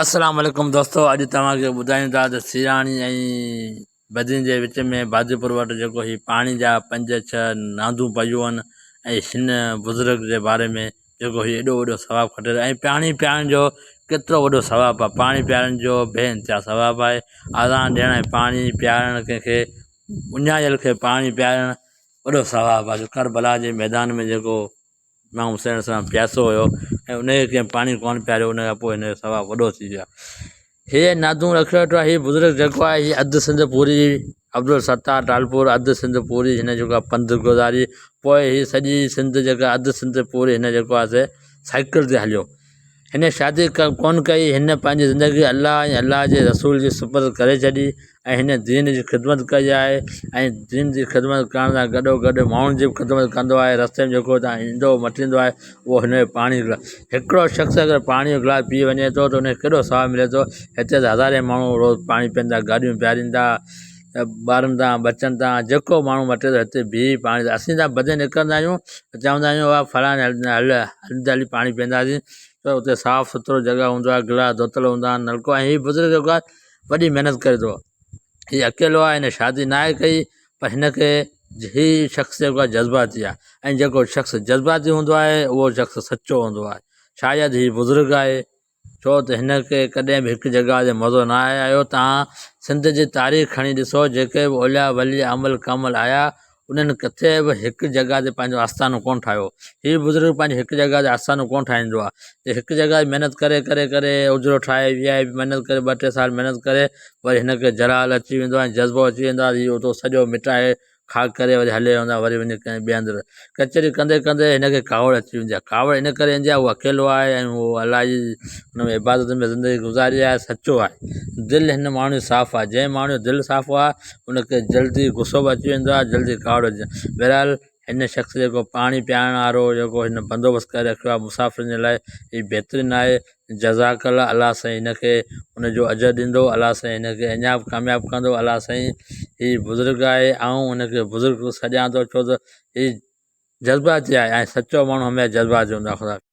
السلام عليڪم دوستو اڄ توهان کي ٻڌايون ٿا ته سيراڻي ۽ بدين جي وچ ۾ باديپور وٽ جيڪو هي پاڻي جا پنج ڇهه ناندون پيون آهن ۽ هن بزرگ جي باري ۾ جيڪو هي ايڏو وڏو ثواب کٽي رهيو ۽ پاڻي پيارڻ جو ڪيترو وڏو ثواب آهي پاڻي پيارڻ جو بي انتها ثواب آهي اذان ڏيڻ ۽ پاڻي پيارڻ ڪنهن کي اڃايل کي پاڻي پيارڻ وڏو ثواب آهي جو ڪربلا جي ميدان ۾ جيڪو امام حسين عليه السلام پياسو هيو ۽ ان کي ڪنهن پاڻي ڪونه پياريو ان کان پوء هن جو ثواب وڏو ٿي ويو آهي. هي نادون رکيو ويٺو آهي هي بزرگ جيڪو آهي هي اڌ سنڌ پوري عبدالستار ٽالپور اڌ سنڌ پوري هن جيڪو آهي پنڌ گذاري پوء هي سڄي سنڌ جيڪا اڌ سنڌ پوري هن جيڪو آهي سي سائيڪل تي هليو هن شادي ڪونه ڪئي، هن پنهنجي زندگي الله ۽ الله جي رسول جي سپرد ڪري ڇڏي ۽ هن دين جي خدمت ڪئي آهي ۽ دين جي خدمت ڪرڻ سان گڏو گڏ ماڻهن جي به خدمت ڪندو آهي رستي ۾ جيڪو هتان ايندو مٽيندو آهي اهو هن جو پاڻي جو گلاس هڪڙو شخص اگر پاڻي جو گلاس پي وڃي ٿو ته ان کي ڪيڏو ثواب ملي ٿو هتي ته هزارين ماڻهو روز پاڻي پين ٿا گاڏيون پيارين ٿا ٻارن تان ٻچن تان جيڪو ماڻهو مٽي ٿو هتي بيهي پاڻي اسين ته بدين نڪرندا آهيون چوندا آهيون واهه فلاڻي هل هنڌ هلي پاڻي پيئنداسين ته اتي صاف سٿرو جڳهه هوندو آهي گلاس ڌوتل هوندا آهن نلڪو ۽ هي بزرگ جيڪو آهي وڏي محنت ڪري ٿو هي اڪيلو آهي هن شادي ناهي ڪئي پر هن کي هي شخص جيڪو آهي جذباتي آهي ۽ جيڪو شخص جذباتي هوندو آهي اهو شخص سچو هوندو آهي شايد هي بزرگ آهي ڇو ته هن کي ڪڏهن به هڪ جڳهه تي مزو ناهي آيو. توهان سنڌ جي تاريخ کڻي ڏسو، جيڪي به اولياء ولي عامل ڪامل آيا، انهن ڪٿي به هڪ جڳهه تي پنهنجو آستانو ڪونه ٺاهيو. هي بزرگ پنهنجي هڪ جڳهه تي آستانو ڪونه ٺاهيندو آهي. جي هڪ جڳهه تي محنت ڪري ڪري ڪري اجرو ٺاهي وي آء پي محنت ڪري ٻه ٽي سال محنت ڪري وري هن کي جلال اچي ويندو آهي ۽ جذبو اچي ويندو آهي ته هي اتو سڄو مٽائي خاڪ ڪري وري هلي ويندا وري وڃي ڪنهن ٻئي هنڌ ڪچهري ڪندي ڪندي هن کي ڪاوڙ اچي ويندي آهي ڪاوڙ ان ڪري ايندي آهي هو اڪيلو آهي ۽ هو الله جي هن ۾ عبادت ۾ زندگي گذاري آهي سچو آهي دل هن ماڻهو جي صاف آهي جنهن ماڻهو جو دل صاف آهي ان کي جلدي غصو به اچي ويندو آهي جلدي ڪاوڙ اچي بهرحال هن شخص جيڪو پاڻي پيارڻ وارو جيڪو هن بندوبست ڪري رکيو آهي مسافرن جي لاء هي بهترين آهي جزاڪ الله الله سائين هن کي ان جو اجر ڏيندو الله سائين هن کي اڃا به ڪامياب ڪندو الله سائين هي بزرگ آهي آئون هن کي بزرگ سڏيان ٿو ڇو ته هي جذباتي آهي ۽ سچو ماڻهو هميشه جذباتي هوندو آهي خدا.